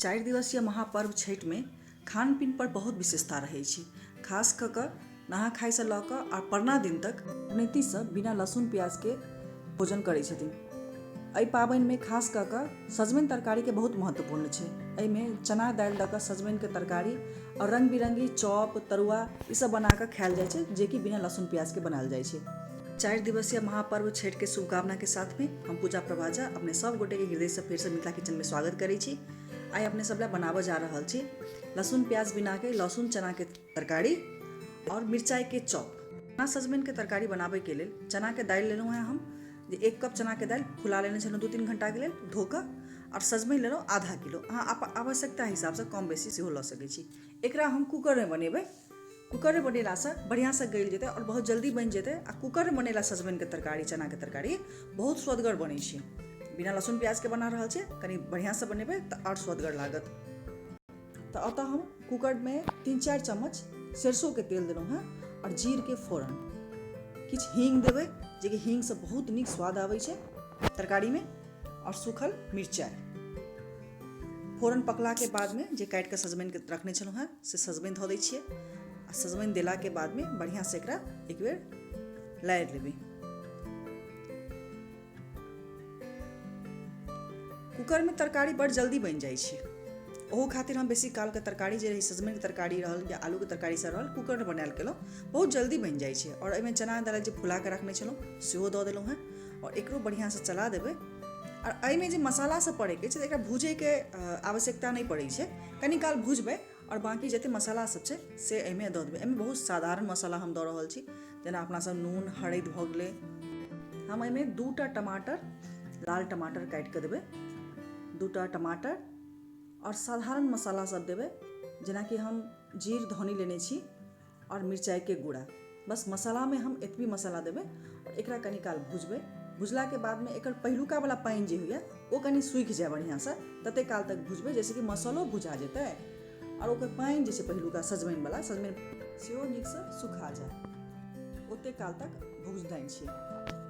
चारि दिवसीय महापर्व छठिमे खान पीनपर बहुत विशेषता रहै छै। खास कऽ कऽ नहा खायसँ लऽ कऽ आ परना दिन तक पबनैतिसभ बिना लहसुन प्याजके भोजन करै छथिन। एहि पाबनिमे खास कऽ कऽ सजमनि तरकारीके बहुत महत्वपूर्ण छै। एहिमे चना दालि दऽ कऽ सजमनिके तरकारी आओर रङ्ग बिरङ्गी चॉप तरुआ ईसभ बना कऽ खायल जाइ छै, जेकि बिना लहसुन प्याजके बनायल जाइ छै। चारि दिवसीय महापर्व छठि के शुभकामना के साथ में हम पूजा प्रभा झा अपने सब गोटे के हृदय से फेर से मिथिला किचन में स्वागत करै छी। आइ अपने सब ला बनाबऽ जा रहल छी लहसुन प्याज बिना के लहसुन चना के तरकारी और मिरचाई के चॉप। चना सजमनि के तरकारी बनाबे के लेल चना के दालि लेलहुँ हैं हम, जे 1 कप चना के दालि फुला लेने छलहुँ 2-3 घंटा के लेल धो कऽ, और सजमनि लेलहुँ आधा किलो। अहाँ आवश्यकता हिसाबसँ कम बेसी सेहो लऽ सकै छी। एकरा हम कुकरमे बनेबै। कुकरमे बनेलासँ बढ़िआँसँ गलि जेतै आओर बहुत जल्दी बनि जेतै। आ कुकरमे बनेला सजमनिके तरकारी, चनाके तरकारी बहुत स्वदगर बनै छै। बिना लहसुन प्याजके बना रहल छियै, कनि बढ़िआँसँ बनेबै तऽ आओर स्वदगर लागत। तऽ ओतऽ हम कुकरमे 3-4 चम्मच सरिसोके तेल देलहुँ हेँ आओर जीरके फोरन, किछु हींग देबै, जेकि हींगसँ बहुत नीक स्वाद आबै छै तरकारीमे, आओर सूखल मिरचाइ। फोरन पकलाके बादमे जे काटिके सजमनिके रखने छलहुँ हेँ से सजमनि धऽ दै छियै। आ सजमनि देलाके बादमे बढ़िआँसँ एकरा एक बेर लारि लेबै। कुकरमे तरकारी बड़ जल्दी बनि जाइ छै, ओहू खातिर हम बेसी कालके तरकारी जे रहै, सजमनिके तरकारी रहल या आलूके तरकारी सब रहल, कुकरमे बनायल केलहुँ, बहुत जल्दी बनि जाइ छै। आओर एहिमे चना दालि जे फुलाके रखने छलहुँ सेहो दऽ देलहुँ हेँ आओर एकरो बढ़िआँसँ चला देबै। आओर एहिमे जे मसाला सब पड़ैके छै, एकरा भूजैके आवश्यकता नहि पड़ै छै, कनि काल भुजबै आओर बाँकी जतेक मसाला सब छै से एहिमे दऽ देबै। एहिमे बहुत साधारण मसाला हम दऽ रहल छी, जेना अपना सब नून हरदि भऽ गेलै। हम एहिमे 2टा टमाटर, लाल टमाटर काटि कऽ देबै, 2टा टमाटर आओर साधारण मसाला सब देबै, जेनाकि हम जीर धनी लेने छी आओर मिरचाइके गुड़ा। बस मसालामे हम एतबी मसाला देबै आओर एकरा कनि काल भुजबै। भुजलाके बादमे एकर पहिलुका वाला पानि जे होइए ओ कनि सूखि जाय बढ़िआँसँ, तते काल तक भुजबै जाहिसँ कि मसालो भुजा जेतै आओर ओकर पानि जे छै पहिलुका सजमनि वाला सजमनि सेहो नीकसँ सुखा जाय, ओते काल तक भुजनाइ छै।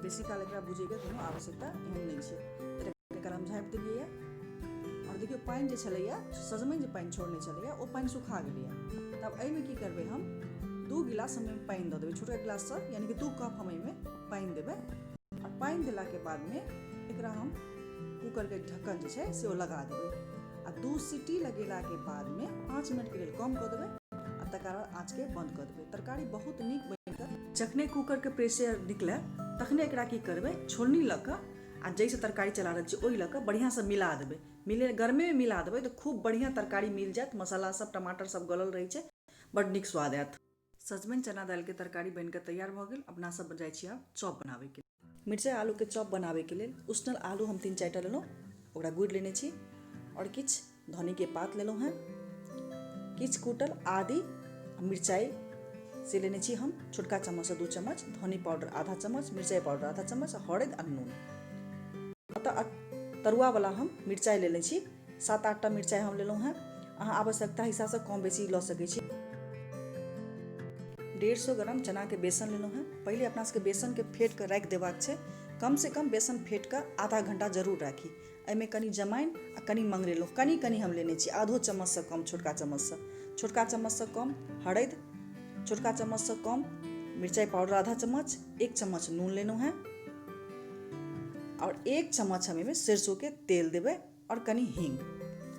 बेसी काल एकरा भुजैके कोनो आवश्यकता एहन नहि छै। कनि काल हम झाँपि देलियैए आओर देखियौ पानि जे छलैए सजमनि जे पानि छोड़ने छलैए ओ पानि सुखा गेलैए। तब एहिमे की करबै, हम 2 गिलास हम एहिमे पानि दऽ देबै, छोटका गिलाससँ, यानी कि 2 कप हम एहिमे पानि देबै। आओर पानि देलाके बादमे एकरा हम कुकरके ढक्कन जे छै से ओ लगा देबै आ 2 सीटी लगेलाके बादमे 5 मिनटके लेल कम कऽ देबै आ तकर बाद आँचके बन्द कऽ देबै। तरकारी बहुत नीक बनि कऽ जखने कुकरके प्रेशर निकलै तखने एकरा की करबै, छोलनी लऽ कऽ आ जाहिसँ तरकारी चला रहल छी ओहि लऽ कऽ बढ़िआँसँ मिला देबै। मिले गर्मेमे मिला देबै तऽ खूब बढ़िआँ तरकारी मिल जायत, मसाला सब टमाटर सब गलल रहै छै, बड्ड नीक स्वाद आयत। सजमनि चना दालिके तरकारी बनिकऽ तैयार भऽ गेल। अपना सब जाइ छी आब चॉप बनाबैके। मिरचाइ आलूके चॉप बनाबैके लेल उसनल आलू हम 3-4 टा लेलहुँ, ओकरा गुड़ि लेने छी आओर किछु धनीके पात लेलहुँ हेँ, किछु कूटल आदि मिरचाइ से लेने छी हम छोटका चम्मचसँ 2 चम्मच, धनी पाउडर आधा चम्मच, मिरचाइ पाउडर आधा चम्मच, हरदि आ नून। अतः तरुआवला हम मिरचाइ लेने छी, 7-8 टा मिरचाइ हम लेलहुँ हेँ। अहाँ आवश्यकता हिसाबसँ कम बेसी लऽ सकै छी। 150 ग्राम चनाके बेसन लेलहुँ हेँ। पहिले अपना सबके बेसनके फेट कऽ राखि देबाक छै, कमसँ कम बेसन फेट कऽ आधा घंटा जरूर राखी। एहिमे कनि जमाइन आ कनि मंगरैलो कनि कनि हम लेने छी, आधो चम्मचसँ कम, छोटका चम्मचसँ, छोटका चम्मचसँ कम हरदि, छोटका चम्मचसँ कम मिरचाइ पाउडर आधा चम्मच, 1 चम्मच नून लेलहुँ हेँ आओर 1 चम्मच हम एहिमे सरिसोके तेल देबै आओर कनि हींग।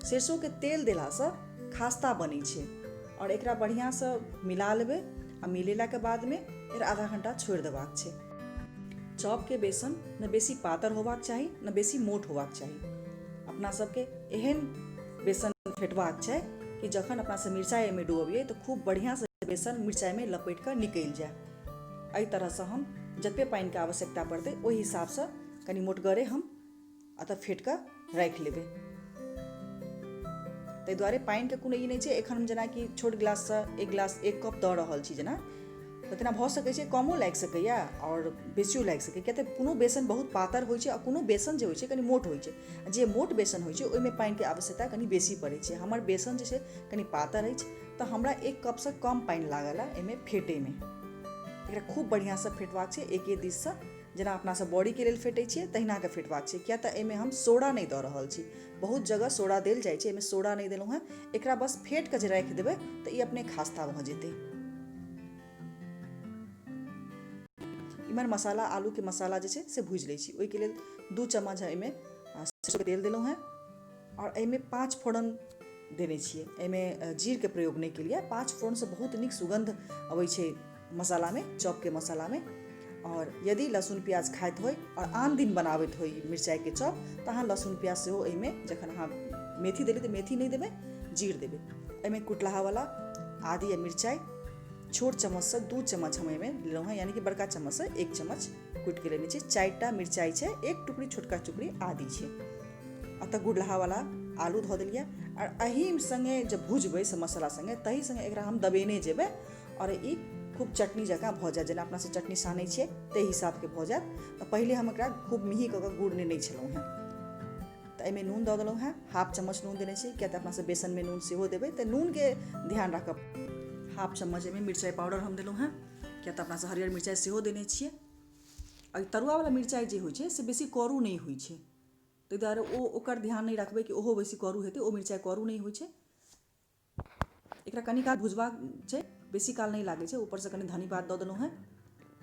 सरिसोके तेल देलासँ खास्ता बनै छै। आओर एकरा बढ़िआँसँ मिला लेबै आ मिलेलाके बादमे फेर आधा घंटा छोड़ि देबाक छै। चॉपके बेसन ने बेसी पातर होबाक चाही ने बेसी मोट होबाक चाही। अपना सबके एहन बेसन फेटबाक छै कि जखन अपना सब मिरचाइ एहिमे डुबबियै तऽ खूब बढ़िआँसँ बेसन मिरचाइमे लपेटि कऽ निकलि जाय। एहि तरहसँ हम जतेक पानिके आवश्यकता पड़तै ओहि हिसाबसँ कनि मोटगरे हम अतऽ फेट कऽ राखि लेबै। ताहि दुआरे पानिके कोनो ई नहि छै। एखन हम जेनाकि छोट गिलाससँ 1 गिलास 1 कप दऽ रहल छी जेना, तऽ तेना भऽ सकै छै कमो लागि सकैए आओर बेसियो लागि सकैए, किएक तऽ कोनो बेसन बहुत पातर होइ छै आ कोनो बेसन जे होइ छै कनि मोट होइ छै। जे मोट बेसन होइ छै ओहिमे पानिके आवश्यकता कनि बेसी पड़ै छै। हमर बेसन जे छै कनि पातर अछि तऽ हमरा 1 कपसँ कम पानि लागल हँ एहिमे फेटैमे। एकरा खूब बढ़िआँसँ फेटबाक छै एके दिससँ, जेना अपना सब बड़ीके लेल फेटै छियै तहिना कऽ फेटबाक छै, किया तऽ एहिमे हम सोडा नहि दऽ रहल छी। बहुत जगह सोडा देल जाइ छै, एहिमे सोडा नहि देलहुँ हेँ। एकरा बस फेट कऽ जे राखि देबै तऽ ई अपने खास्ता भऽ जेतै। इम्हर मसाला, आलूके मसाला जे छै से भूजि लै छी। ओहिके लेल 2 चम्मच एहिमे सरिसोके तेल देलहुँ हेँ आओर एहिमे 5 फोरन देने छियै। एहिमे जीरके प्रयोग नहि केलियै। 5 फोरनसँ बहुत नीक सुगन्ध अबै छै मसालामे, चॉपके मसालामे। आओर यदि लहसुन प्याज खाइत होइ आओर आन दिन बनाबैत होइ मिरचाइके चॉप, तऽ अहाँ लहसुन प्याज सेहो एहिमे, जखन अहाँ मेथी देलियै तऽ मेथी नहि देबै, जीर देबै। एहिमे कुटलाहावला आदी आ मिरचाइ छोट चम्मचसँ 2 चम्मच हम एहिमे लेलहुँ हेँ, यानी कि बड़का चम्मचसँ 1 चम्मच कुटिके लेने छी। 4टा मिरचाइ छै, 1 टुकड़ी छोटका टुकड़ी आदी छै। अतऽ गुड़लाहावला आलू धऽ देलियै आओर एहि सङ्गे जे भुजबै से मसाला सङ्गे, तही सङ्गे एकरा हम दबेने जेबै आओर ई खूब चटनी जकाँ भऽ जायत। जेना अपना सब चटनी सानै छियै ताहि हिसाबके भऽ जायत। तऽ पहिले हम एकरा खूब मेही कऽ कऽ गुड़ने नहि छलहुँ हेँ। तऽ एहिमे नून दऽ देलहुँ हेँ, हाफ चम्मच नून देने छी, किया तऽ अपना सब बेसनमे नून सेहो देबै तऽ नूनके ध्यान राखब। हाफ चम्मच एहिमे मिरचाइ पाउडर हम देलहुँ हेँ, किया तऽ अपना सब हरियर मिरचाइ सेहो देने छियै। आ तरुआवला मिरचाइ जे होइ छै से बेसी करू नहि होइ छै, ताहि दुआरे ओ ओकर ध्यान नहि रखबै कि ओहो बेसी करू हेतै। ओ मिरचाइ करू नहि होइ छै। एकरा कनी काल भुजबाक छै, बेसी काल नहि लागै छै। ऊपरसँ कनि धनी पात दऽ देलहुँ हेँ।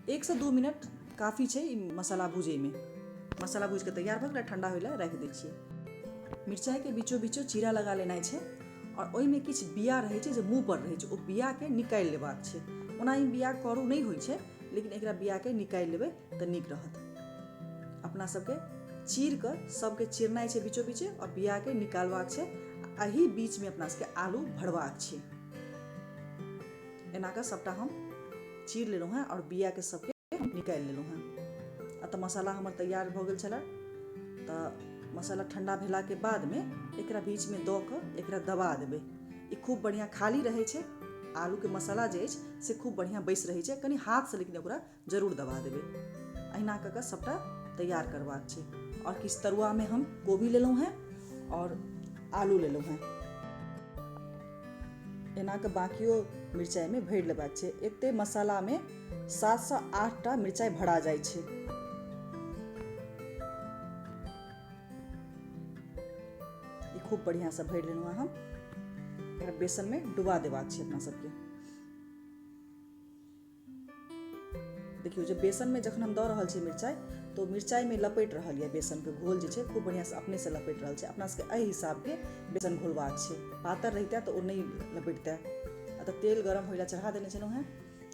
1 से 2 मिनट काफी छै ई मसाला भुजैमे। मसाला भुजि कऽ तैयार भऽ गेलै, ठण्डा होइ लए राखि दै छियै। मिरचाइके बीचो बीचो चीरा लगा लेनाइ छै आओर ओहिमे किछु बिया रहै छै जे मुँहपर रहै छै, ओ बियाके निकालि लेबाक छै। ओना ई बिया करू नहि होइ छै, लेकिन एकरा बियाके निकालि लेबै तऽ नीक रहत। अपना सबके चीर कऽ सबके चिरनाइ छै बीचो बीचे आओर बियाके निकालबाक छै। एहि बीचमे अपना सबके आलू भरबाक छै। एना कऽ सबटा हम चीर लेलहुँ हेँ आओर बियाके सबके हम निकालि लेलहुँ हेँ। आ तऽ मसाला हमर तैयार भऽ गेल छलै। तऽ मसाला ठण्डा भेलाके बादमे एकरा बीचमे दऽ कऽ एकरा दबा देबै। ई खूब बढ़िआँ खाली रहै छै, आलूके मसाला जे अछि से खूब बढ़िआँ बैसि रहै छै। कनि हाथसँ लेकिन ओकरा जरूर दबा देबै। अहिना कऽ कऽ सबटा तैयार करबाक छै। आओर किछु तरुआमे हम कोबी लेलहुँ हेँ आओर आलू लेलहुँ हेँ। एना कऽ बाँकियो मिरचाइमे भरि लेबाक छै। एते मसालामे 7 सँ 8टा मिरचाइ भरा जाइ छै। ई खूब बढ़िआँसँ भरि लेलहुँ हेँ हम। एकरा बेसनमे डुबा देबाक छै अपना सबके। देखियौ जे बेसनमे जखन हम दऽ रहल छी मिरचाइ तऽ ओ मिरचाइमे लपेट रहल यऽ। बेसनके घोल जे छै खूब बढ़िआँसँ अपनेसँ लपेट रहल छै। अपना सबके एहि हिसाबके बेसन घोलबाक छै। पातर रहितै तऽ ओ नहि लपेटतै। आ तऽ तेल गरम होइ लए चढ़ा देने छलहुँ हेँ।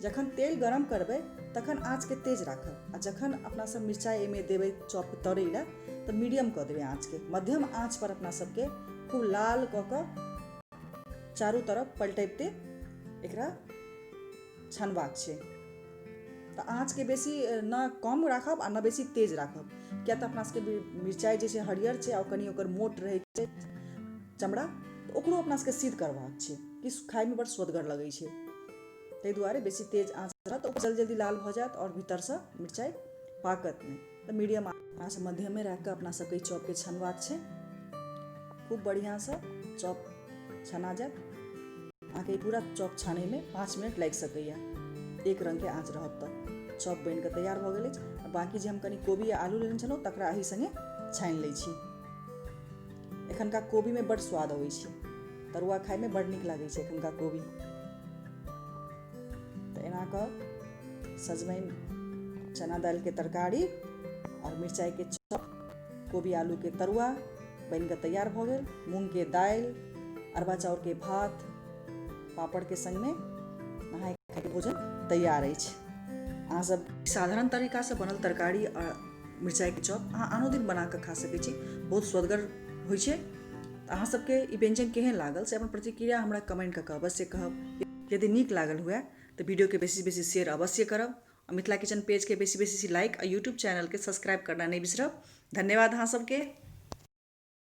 जखन तेल गरम करबै तखन आँचके तेज राखब आ जखन अपना सब मिरचाइ एहिमे देबै चॉप तरै लए तऽ मीडियम कऽ देबै आँचके। मध्यम आँच पर अपना सबके खूब लाल कऽ कऽ चारू तरफ पलटैते एकरा छनबाक छै। तऽ आँचके बेसी न कम राखब आ न बेसी तेज राखब, किया तऽ अपना सबके मिरचाइ जे छै हरियर छै आ कनि ओकर मोट रहै छै चमड़ा, तऽ ओकरो अपना सबके सिद्ध करबाक छै कि खाइमे बड़ स्वदगर लगै छै। ताहि दुआरे बेसी तेज आँच रहत तऽ ओ जल्दी जल्दी लाल भऽ जायत आओर भीतरसँ मिरचाइ पाकत नहि। तऽ मीडियम आँच, मध्यमे राखि कऽ अपना सबके ई चॉपके छनबाक छै। खूब बढ़िआँसँ चॉप छना जायत। अहाँके ई पूरा चॉप छानैमे 5 मिनट लागि सकैए, एक रङ्गके आँच रहत तऽ। चॉप बनि कऽ तैयार भऽ गेल अछि। आ बाँकी जे हम कनि कोबी आ आलू लेने छलहुँ तकरा एहि सङ्गे छानि लै छी। एखनका कोबीमे बड्ड स्वाद अबै छै, तरुआ खाइमे बड्ड नीक लागै छै एखनका कोबी। तऽ एना कऽ सजमनि चना दालिके तरकारी आओर मिरचाइके चॉप, कोबी आलूके तरुआ बनि कऽ तैयार भऽ गेल। मूँगके दालि, अरबा चाउरके भात, पापड़के सङ्गमे नहाय खायके भोजन तैयार अछि। अहाँ सब साधारण तरीकासँ बनल तरकारी आओर मिरचाइके चॉप अहाँ आनो दिन बना कऽ खा सकै छी, बहुत स्वदगर होइ छै। तऽ अहाँ सबके ई व्यञ्जन केहन लागल से अपन प्रतिक्रिया हमरा कमेंट कऽ कऽ अवश्य कहब। यदि नीक लागल हुए तऽ वीडियोके बेसी बेसी शेयर अवश्य करब आ मिथिला किचन पेजके बेसी बेसी लाइक आ यूट्यूब चैनलके सब्सक्राइब करना नहि बिसरब। धन्यवाद अहाँ सबके।